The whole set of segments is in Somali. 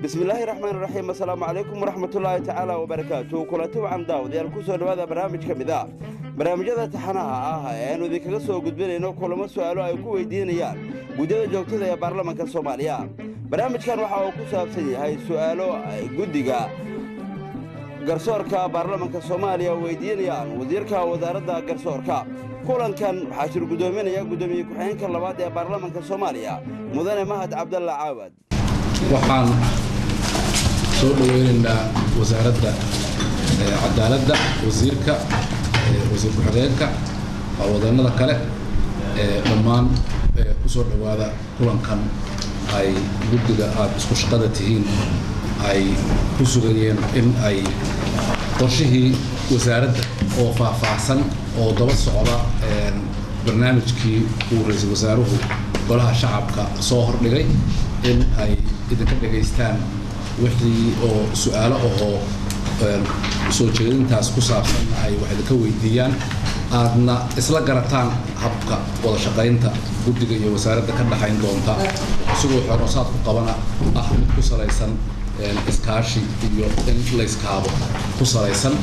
Bismillaahi raxmaan raxiim. Assalaamu calaykum waraxmatullaahi tacaala wabarakaatu. Kulanti wacan daawadayaal, ku soo dhowaada barnaamij ka mid ah barnaamijyada taxanaha ah ee aanu idinkaga soo gudbinayno kulamo su'aalo ay ku weydiinayaan guddiyada joogtada ee baarlamanka Soomaaliya. Barnaamijkan waxa uu ku saabsan yahay su'aalo ay guddiga garsoorka baarlamanka Soomaaliya weydiinayaan wasiirka wasaaradda garsoorka. Kulankan waxaa shir guddoominaya guddoomiye ku-xigeenka labaad ee baarlamanka Soomaaliya, mudane Mahad Cabdalla Caawad. Waxaan soo dhoweynaynaa Wasaaradda Cadaaladda, wasiirka, wasiir ku-xigeenka, howlwadeenada kale, dhammaan kusoo dhowaada kulankan ay guddiga aada isku shaqada tihiin ay ku sugayeen in ay qorshihii wasaaradda oo faahfaahsan oo daba socda barnaamijkii uu ra-iisul wasaaruhu Golaha Shacabka soo hordhigay in ay idinka dhegaystaan wixii oo su-aalo ahoo soo jeedintaas ku saabsanna ay wax idinka weydiiyaan, aadna isla garataan habka wada shaqaynta guddiga iyo wasaaradda ka dhaxayn doonta, isigoo xoroosaadku qabana ah mid ku salaysan iskaashi iyo in layskaabo ku salaysan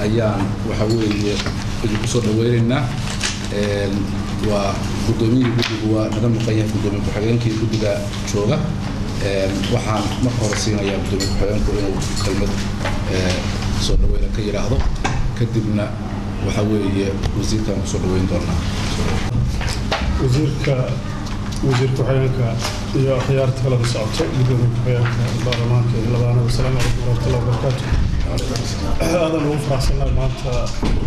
ayaan waxa weeye idinku soo dhaweynaynaa. Waa guddoomiyihii guddigu waa naga maqan yahay, guddoomiye ku-xigeenkii guddiga jooga. Waxaan marka hore siinayaa guddoomiye ku-xigeenku inuu kelmad soo dhaweyna ka yidhaahdo, kadibna waxa weeye wasiirkaan kusoo dhaweyn doonaa. Wasiirka, wasiir ku-xigeenka iyo akhyaarta kalada socoto, gudoomiye ku-xigeenka baarlamaanka iyo labaanada, asalaamu calaykum waraxmatullahi wabarakaatu. Aadan ugu faraxsannahay maanta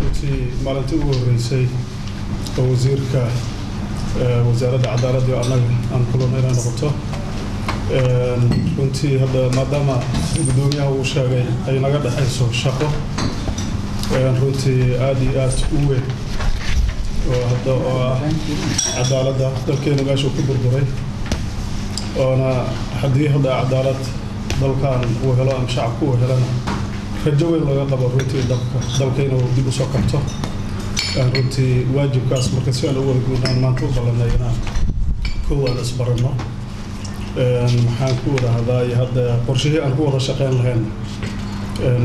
runtii maalintii ugu horreysay oo wasiirka Wasaaradda Cadaaladda iyo annaga aan kulanno inay noqoto. Runtii hadda maadaama guddoomiyaha uu sheegay ay naga dhexayso shaqo runtii aada iyo aad u weyn oo hadda oo ah cadaaladda dalkeenu meeshuu ku burburay, oona haddii hadda cadaalad dalkan uu helo ama shacabku uu helana rajo weyn laga qabo runtii dalka inuu dib usoo kabto. Runtii waajibkaas marka si aan u wada guudnaan maanta u ballanay inaan kow aan isbaranno, maxaan ku wada hadaaye hadda qorshihii aan ku wada shaqeyn lahayn,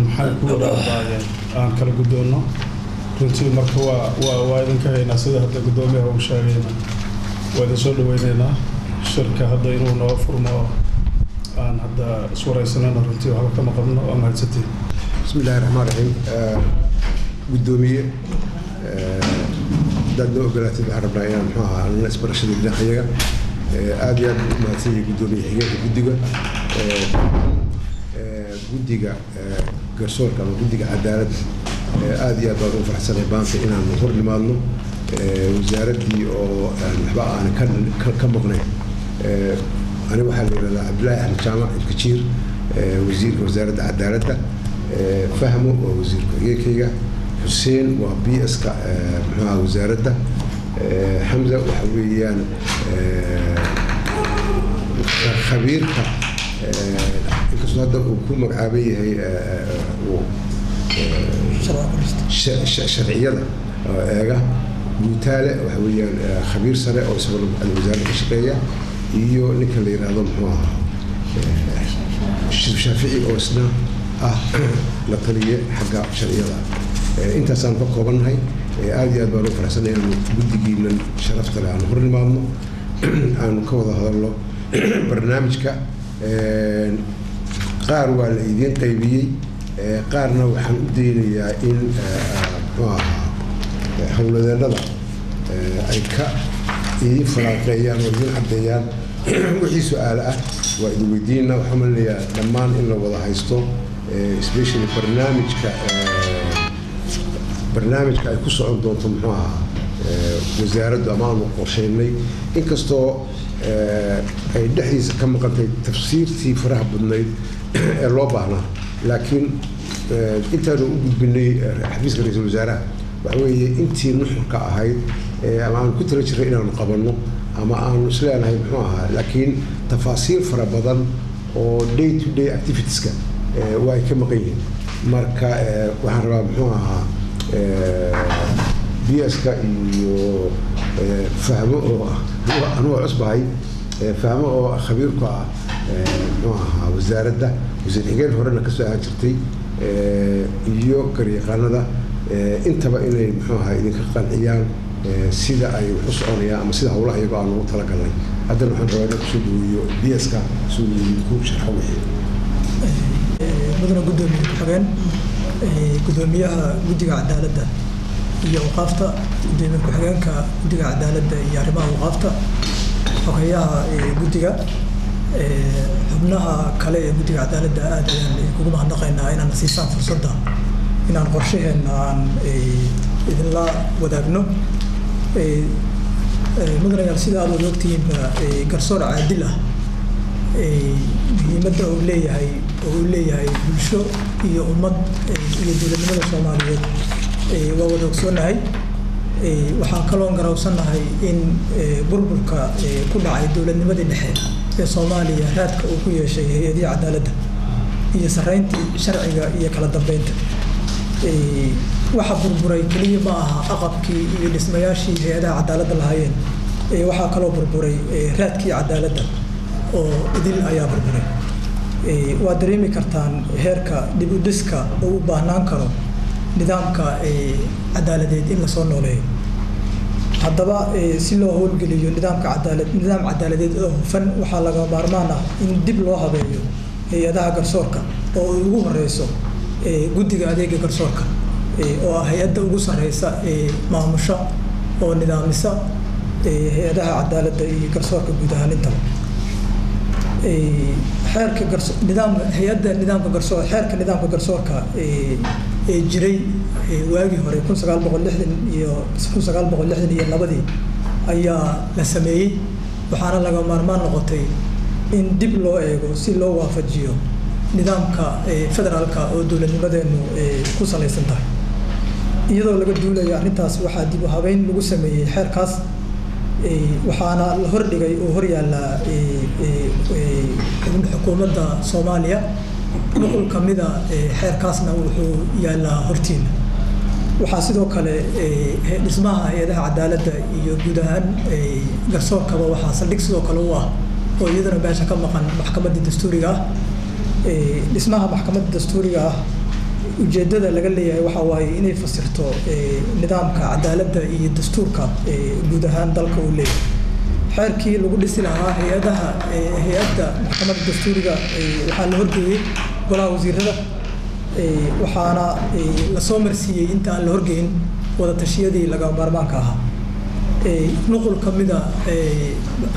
maxaan ku wada hadaaye aan kala guddoonno. Runtii marka waa idinka haynaa, sida hadda guddoomiyaha uu sheegayna waa idin soo dhaweyneynaa. Shirka hadda inuu noo furmo aan hadda iswaraysanana runtii waxba kama qabno. Waa mahadsantiin. Bismi illahi raxmaan raxiim. Guddoomiye, haddaad noo ogolaatid, waxaan rabnaa inaan muxuu ahaa anna isbarashada dhinacayaga. Aad iyo aad u mahadsan yahay guddoomiye xigeenka guddiga. Guddiga garsoorka ama guddiga cadaaladda, aad iyo aad baan ugu faraxsanahay maanta inaanu hor nimaadno wasaaraddii oo waxba aanan ka maqnayn. Ani waxaa la yidhahdaa Cabdillaahi Axmed Jaamac Ilkajiir, wasiirka Wasaaradda Cadaaladda. Fahmo waa wasiir ku-xigeenkayga, Xuseen waa PS-ka muxuaha wasaaradda, Xamza waxa weeyaan khabiirka, inkastoo hadda uu ku magacaaban yahay sharciyada eega. Guutaale waxa weeyaan khabiir sare oo isagoo wasaaradda ka shaqeeya, iyo ninka la yidhaahdo muxuu ahaa Shaafici oo isna ah la taliye xagga sharciyada. Intaasaan ka koobannahay. Aad iyo aad baan u faraxsanay inaanu guddigiinan sharafta leh aanu hor nimaadno, aanu ka wada hadalno barnaamijka. Qaar waa la idiin qaybiyey, qaarna waxaan u daynayaa in muxuu ahaa howladeennada ay ka idiin faraaqeeyaan oo idiin caddeeyaan. Wixii su-aale ah waa idin weydiinaa. Waxaan malinayaa dhammaan in la wada haysto, especially barnaamijka ay ku socon doonto muxuu ahaa wasaaraddu ama aanu qorsheynay, inkastoo ay dhexdiisa ka maqantay tafsiirtii faraha badnayd ee loo baahnaa. Laakiin intaanu u gudbinay xafiiska ra-iisul wasaaraha waxa weeye intii nuxurka ahayd ama aanu ku tala jiray inaanu qabanno ama aanu isleenahay muxuu ahaa, laakiin tafaasiil fara badan oo day to day activitieska waa ay ka maqan yihiin. Marka waxaan rabaa muxuu ahaa PS-ka iyo Fahmo oo anugoo cusbahay, Fahmo oo khabiirku ah Muxuu ahaa wasaaradda, wasiir xigeen horena kasoo ahaan jirtay, iyo garyaqaanada intaba inay muxuu ahaa idinka qanciyaan sida ay wax u soconayaan ama sida howlaha iyagoo aan ugu talagalnay. Haddana waxaan rabaa inaan kusoo dhaweeyo PS-ka si uu idinku sharxo wixii. Mudane gudoomiye ku-xigeen, gudoomiyaha guddiga cadaaladda iyo awqaafta, gudoomiye ku-xigeenka guddiga cadaaladda iyo arrimaha awqaafta, xogeyaha guddiga, xubnaha kale ee guddiga cadaaladda, aad ayaan idinkugu mahadnaqaynaa inaan siisaan fursadda inaan qorshaheenna aan idinla wadaagno. Mudanayaal, sida aad wada ogtihiinba, garsoor caadil ah muhiimadda uu leeyahay oo uu leeyahay bulsho iyo ummad iyo dowladnimada Soomaaliyeed waa wada ogsoonahay. Waxaan kaloo garawsannahay in burburka ku dhacay dowladnimadii dhexe ee Soomaaliya raadka uu ku yeeshay hay-adihii cadaaladda iyo sarreyntii sharciga iyo kala dambeynta. Waxa burburay keliya ma aha aqabkii iyo dhismayaashii hay-adaha cadaaladda lahaayeen, waxaa kaloo burburay raadkii cadaaladda oo idil ayaa burburay. Waa dareemi kartaan heerka dib u dhiska oo u baahnaan karo nidaamka cadaaladeed in lasoo nooleeyo. Haddaba, si loo howlgeliyo nidaamka cadaalad, nidaam cadaaladeed oo hufan, waxaa laga maarmaan ah in dib loo habeeyo hay-adaha garsoorka oo ay ugu horeyso guddiga adeega garsoorka oo ah hay-adda ugu sarreysa ee maamusha oo nidaamisa hay-adaha cadaaladda iyo garsoorka guud ahaan intaba. Xeerka garso nidaam hay-adda nidaamka garsoor, xeerka nidaamka garsoorka ee jiray waagii hore 1960 iyo 1962-dii ayaa la sameeyey, waxaana laga maarmaan noqotay in dib loo eego si loo waafajiyo nidaamka federaalka oo dowladnimadeenu ku salaysan tahay. Iyadoo laga duulayo arrintaas, waxaa dib u habeyn lagu sameeyey xeerkaas, waxaana la hordhigay oo horyaallaa xukuumadda Soomaaliya. Nuqul ka mida xeerkaasna wuxuu yaallaa hortiina. Waxaa sidoo kale dhismaha hay-adaha cadaaladda iyo guud ahaan garsoorkaba waxaa saldhig sidoo kale u ah oo iyaduna meesha ka maqan maxkamaddii dastuuriga ah. Dhismaha maxkamadda dastuuriga ah ujeeddada laga leeyahay waxaa waaye inay fasirto nidaamka cadaaladda iyo dastuurka guud ahaan dalka uu leeyahay. Xeerkii lagu dhisi lahaa hay-adaha hay-adda maxkamadda dastuuriga waxaa la horgeeyey golaha wasiirada, waxaana lasoo marsiiyey inta aan la horgeyn wada tashiyadii laga maarmaanka ahaa. Nuqul ka mida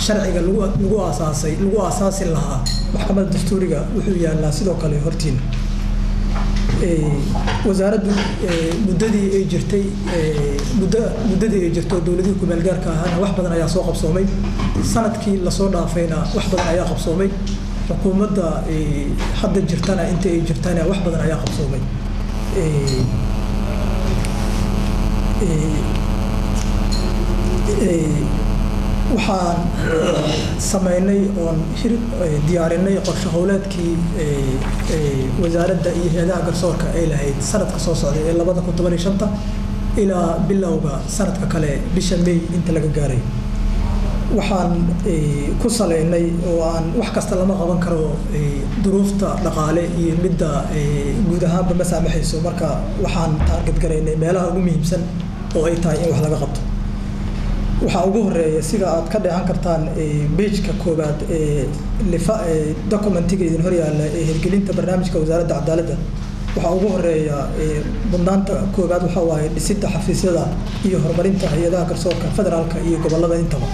sharciga lagu aasaasay, lagu aasaasi lahaa maxkamadda dastuuriga wuxuu yaallaa sidoo kale hortiina. Wasaaraddu muddadii ay jirtay, muddadii ay jirto dowladihii kumeel gaarka ahaana wax badan ayaa soo qabsoomay, sanadkii lasoo dhaafayna wax badan ayaa qabsoomay, xukuumadda hadda jirtana inta ay jirtana wax badan ayaa qabsoomay. Waxaan sameynay oon hir diyaarinay qorshe howleedkii wasaaradda iyo hay-adaha garsoorka ay lahayd sanadka soo socday ee 2015 ilaa bilowga sanadka kale bisha May inta laga gaaray. Waxaan ku saleynay oo aan wax kasta lama qaban karo, duruufta dhaqaale iyo midda guud ahaanba ma saamaxayso, marka waxaan target garaynay meelaha ugu muhiimsan oo ay tahay in wax laga qabto. Waxaa ugu horeeya, sida aad ka dheehan kartaan page-ka koowaad ee lifa documentiga idin horyaalla ee hirgelinta barnaamijka wasaaradda cadaaladda, waxaa ugu horeeya mudnaanta koowaad waxaa waaye dhisidda xafiisyada iyo horumarinta hay-adaha garsoorka federaalka iyo gobollada intaba.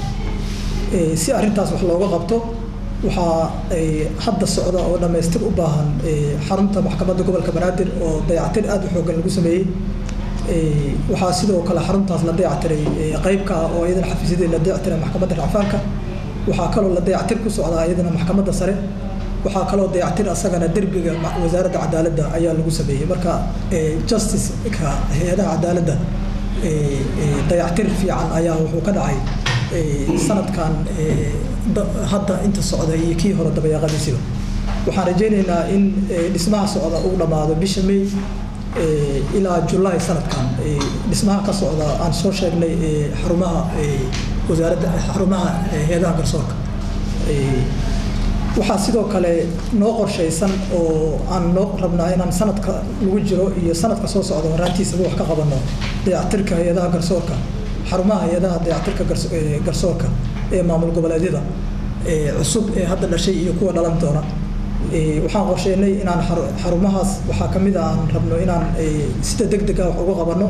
Si arrintaas wax looga qabto, waxaa hadda socda oo dhammaystir u baahan xarunta maxkamadda gobolka Banaadir oo dayactir aada u xooggan lagu sameeyey. Waxaa sidoo kale xaruntaas la dayactiray qeyb ka ah oo iyadana xafiisyadii la dayactiray maxkamadda racfaanka. Waxaa kaloo la dayactir ku socdaa iyadana maxkamadda sare. Waxaa kaloo dayactir asagana derbiga wasaaradda cadaaladda ayaa lagu sameeyey. Marka justice-ka hay-adaha cadaaladda dayactir fiican ayaa wuxuu ka dhacay sanadkan hadda inta socda iyo kii hore dabayaaqadiisiba. Waxaan rajaynaynaa in dhismaha socda uu dhammaado bisha May ilaa July sanadkan, dhismaha ka socda aan soo sheegnay xarumaha wasaaradda, xarumaha hay-adaha garsoorka. Waxaa sidoo kale noo qorshaysan oo aan noo rabnaa inaan sanadka lagu jiro iyo sanadka soo socda horaantiisaba wax ka qabanno dayactirka hay-adaha garsoorka, xarumaha hay-adaha dayactirka garsoorka ee maamul goboleedyada cusub ee hadda dhashay iyo kuwa dhalan doona. Waxaan qorsheynay inaan xarumahaas waxaa kamid a aan rabno inaan sida degdeg ah wax uga qabanno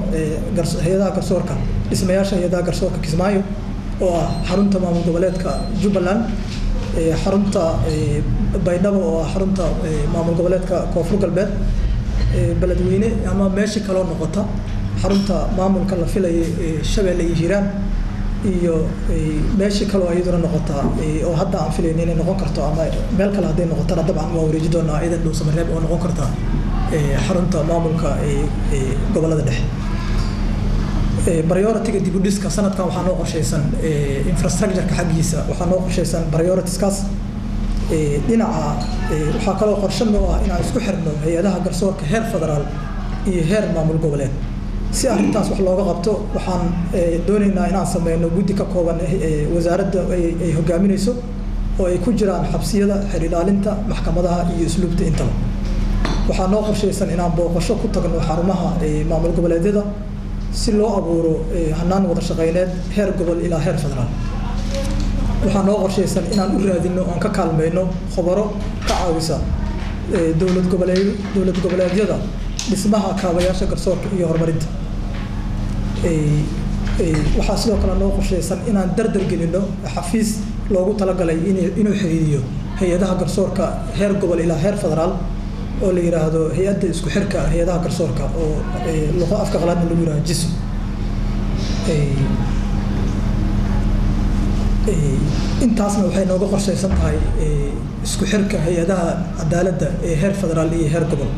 hay-adaha garsoorka, dhismayaasha hay-adaha garsoorka Kismaayo oo ah xarunta maamul goboleedka Jubbaland, xarunta Baydhabo oo ah xarunta maamul goboleedka Koonfur Galbeed, Beledweyne ama meeshii kaloo noqota xarunta maamulka la filayay Shabeelle iyo Hiiraan, iyo meeshii kaloo iyaduna noqota oo hadda aan filayno inay noqon karto ama meel kale hadday noqotana dabcan waa wareeji doonaa idan Dhuusamareeb oo noqon karta xarunta maamulka gobollada dhexe. Priority-ga dib u dhiska sanadkan waxaa noo qorshaysan infrastructure-ka xaggiisa, waxaa noo qorshaysan prioritiskaas. Dhinaca waxaa kaloo qorshe noo ah inaan isku xirno hay-adaha garsoorka heer federaal iyo heer maamul goboleed. Si arrintaas wax looga qabto, waxaan doonaynaa inaan sameyno guddi ka kooban wasaaradda ay hogaaminayso oo ay ku jiraan xabsiyada, xeer ilaalinta, maxkamadaha iyo usluubta intaba. Waxaa noo qorshaysan inaan booqasho ku tagno xarumaha maamul goboleedyada si loo abuuro hanaan wada shaqeyneed heer gobol ilaa heer federaal. Waxaa noo qorshaysan inaan u raadino oon ka kaalmeyno khubaro ka caawisa dowlad goboleedyada dhismaha kaabayaasha garsoorka iyo horumarinta. Waxaa sidoo kale noo qorshaysan inaan dardar gelino xafiis loogu talagalay inuu xiriiriyo hay-adaha garsoorka heer gobol ilaa heer federaal oo la yiraahdo hay-adda isku xirka hay-adaha garsoorka oo luqo afka qalaadna lagu yiraahdo JISO. Intaasna waxay nooga qorshaysan tahay isku xirka hay-adaha cadaaladda ee heer federaal iyo heer gobol.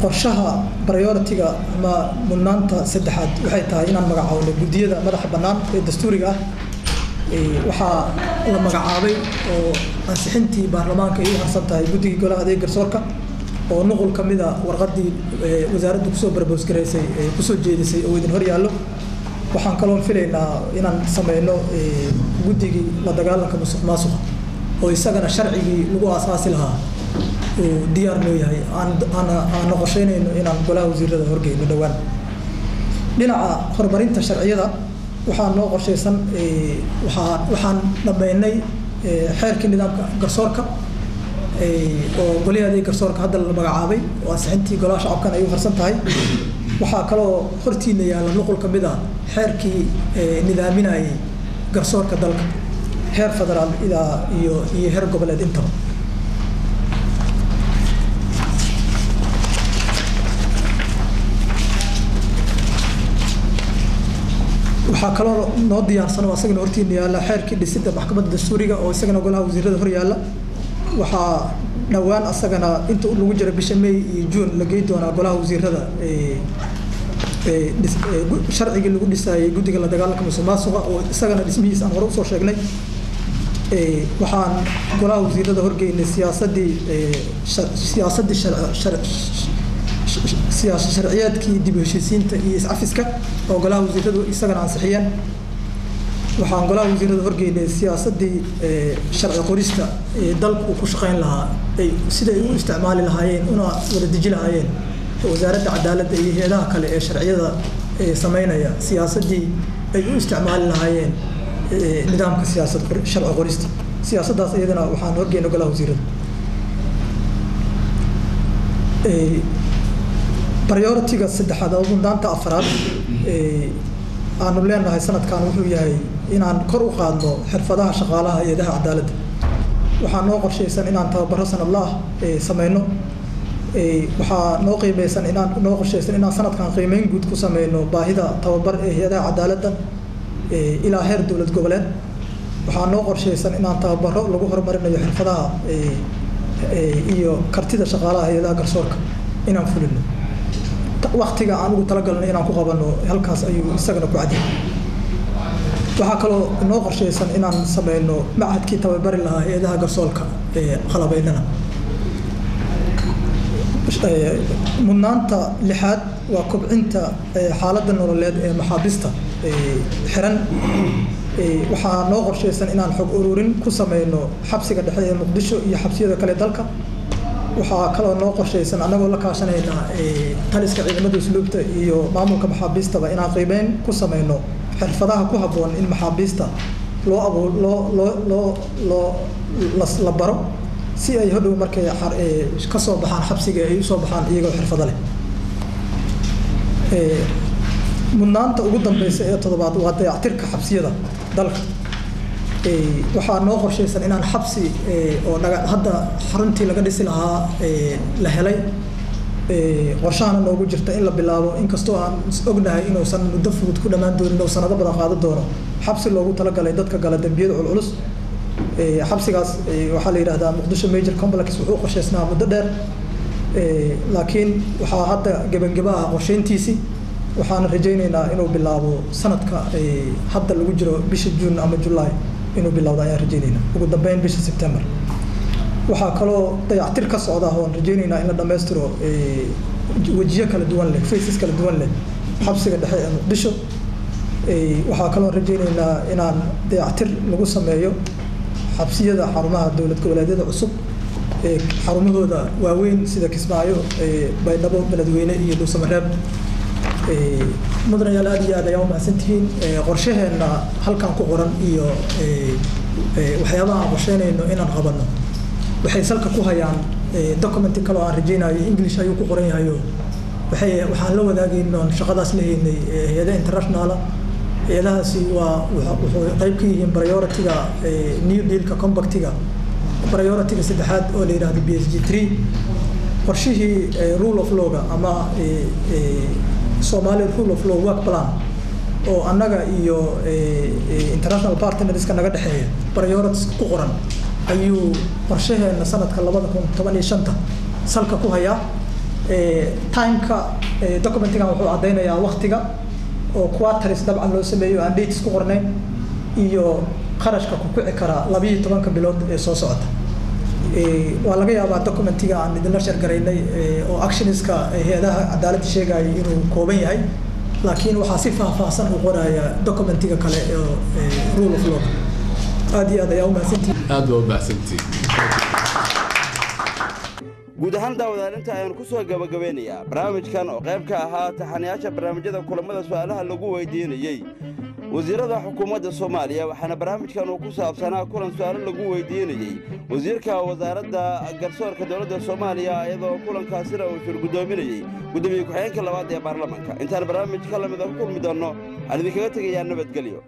Qorshaha priority-ga ama mudnaanta saddexaad waxay tahay inaan magacaawno guddiyada madaxa bannaan ee dastuuriga ah. Waxaa la magacaabay oo ansixintii baarlamaanka ay u harsan tahay guddigii golaha adeeg garsoorka oo nuqul ka mid a warqaddii wasaaraddu kusoo barboosgaraysay kusoo jeedisay oo idin hor yaallo. Waxaan kaloon filaynaa inaan sameyno guddigii la dagaalanka musuq maasuqa oo isagana sharcigii lagu aasaasi lahaa uu diyaar noo yahay, aan qorsheynayno inaan golaha wasiirada horgeyno dhowaan. Dhinaca horumarinta sharciyada waxaa noo qorshaysan, waxaan dhammaynay xeerkii nidaamka garsoorka oo golihii adeeg garsoorka hadda la magacaabay oo ansixintii golaha shacabkan ay u harsan tahay. Waxaa kaloo hortiina yaalla nuqul ka mid ah xeerkii nidaaminayay garsoorka dalka heer federaal ilaa iyo heer goboleed intaba. Waxaa kaloo noo diyaarsan oo isagana hortiina yaalla xeerkii dhisidda maxkamadda dastuuriga oo isagana golaha wasiirada hor yaalla. Waxaa dhowaan asagana inta lagu jira bisha May iyo June la gey doonaa golaha wasiirada sharcigii lagu dhisaayay guddiga la dagaalanka musuqmaasuqa oo isagana dhismihiisa aan hore usoo sheegnay. Waxaan golaha wasiirada horgeynay siyaasaddii siyaasaddii siyaasa sharciyeedkii dib u heshiisiinta iyo iscafiska oo golaha wasiiradu isagana ansixiyeen. Waxaan golaha wasiirada horgeynay siyaasaddii sharci qorista ee dalku ku shaqeyn lahaa, ay siday u isticmaali lahaayeen una wada deji lahaayeen wasaaradda cadaaladda iyo hay-adaha kale ee sharciyada sameynaya, siyaasaddii ay u isticmaali lahaayeen nidaamka siyaasad sharci qorista. Siyaasaddaas iyadana waxaan horgeynay golaha wasiirada. Priority-ga saddexaad oo mudnaanta afraad aanu leenahay sanadkan wuxuu yahay inaan kor u qaadno xirfadaha shaqaalaha hay-adaha cadaaladda. Waxaa noo qorshaysan inaan tababaro sanadla ah sameyno. Waxaa noo qiimeysan inaan noo qorshaysan inaan sanadkan qiimeyn guud ku sameyno baahida tababar ee hay-adaha cadaaladda ilaa heer dowlad goboleed. Waxaa noo qorshaysan inaan tababaro lagu horumarinayo xirfadaha iyo kartida shaqaalaha hay-adaha garsoorka inaan fulino. Waqtiga aan ugu talagalnay inaan ku qabano halkaas ayuu isagana ku cadyahay. Waxaa kaloo noo qorshaysan inaan sameyno machadkii tababari lahaa hay-adaha garsoorka qalabeynana. Mudnaanta lixaad waa kobcinta xaaladda nololeed ee maxaabiista xiran. Waxaa noo qorshaysan inaan xog ururin ku sameyno xabsiga dhexe ee Muqdisho iyo xabsiyada kale dalka. Waxaa kaloo noo qorshaysan, annagoo la kaashanayna taliska ciidamada usluubta iyo maamulka maxaabiistaba, inaan qiimeyn ku sameyno xirfadaha ku habboon in maxaabiista loo abuur loo loo loo loo la baro, si ay hodhow markay ka soo baxaan xabsiga ay usoo baxaan iyagoo xirfado leh. Mudnaanta ugu dambeysa ee toddobaad waa dayactirka xabsiyada dalka. Waxaa noo qorshaysan inaan xabsi oo dhaga hadda xaruntii laga dhisi lahaa la helay, qorshahana noogu jirta in la bilaabo, inkastoo aan ognahay inuusan muddo fudud ku dhammaan doonin oo sanado badan qaadan doono, xabsi loogu talagalay dadka gala dembiyada culculus. Xabsigaas waxaa la yidhahdaa Muqdisho Major Complex. Wuxuu qorshaysnaa muddo dheer, laakiin waxaa hadda gebangeba ah qorsheyntiisii, waxaana rajaynaynaa inuu bilaabo sanadka hadda lagu jiro bisha Juun ama July inuu bilowdo ayaan rajaynaynaa, ugu dambeyn bisha September. Waxaa kaloo dayactir ka socda oon rajaynaynaa in la dhammaystiro wejiyo kala duwan leh, faces kala duwan leh, xabsiga dhexe ee Muqdisho. Waxaa kaloo rajaynaynaa inaan dayactir lagu sameeyo xabsiyada xarumaha dowlad goboleedyada cusub ee xarumahooda waaweyn, sida Kismaayo, Baydhabo, Beledweyne iyo Dhuusamareeb. Mudanayaal, aad iyo aad ayaa umahadsantihiin. Qorshaheenna halkan ku qoran iyo waxyaabaha aan qorsheynayno inaan qabanno waxay salka ku hayaan documenti kale oo aan rajaynayo, English ayuu ku qoran yahayo, waxaan la wadaagayno oon shaqadaas la haynay hay-ada internationala. Hay-adahaasi waa wuxuu qayb ka yihiin priority-ga New Dealka Compactiga, priority-ga saddexaad oo la yidhahdo PSG 3, qorshihii rule of lawga ama Somali Rule of Law Work Plan oo annaga iyo international partnerska naga dhexeeya priorities ku qoran ayuu qorshaheena sanadka 2015 salka ku hayaa. Timeka documentigan wuxuu caddaynayaa waktiga oo quarters dabcan loo sameeyo, aan dates ku qornayn, iyo qarashka ku kici kara 12-ka bilood ee soo socota. Waa laga yaabaa documentiga aan idinla share garaynay oo actionska hay-adaha cadaaladda sheegaya inuu kooban yahay, laakiin waxaa si faahfaahsan u qoraya documentiga kale oo rule of law. Aad iyo aad ayaa umahadsantihin. Aad baa u mahadsantihin. Guud ahaan, daawadaal, inta ayaan ku soo gabagabeynayaa barnaamijkan oo qayb ka ahaa taxanayaasha barnaamijyada kulammada su'aalaha lagu weydiinayey wasiirada xukuumadda Soomaaliya. Waxaana barnaamijkan uu ku saabsanaa kulan su'aalo lagu weydiinayey wasiirka wasaaradda garsoorka dowladda Soomaaliya, iyadoo kulankaasina uu shirgudoominayey guddoomiye ku-xigeenka labaad ee baarlamanka. Intaan barnaamij ka lamida ku kulmi doonno, waxaan idinkaga tegayaa nabadgelyo.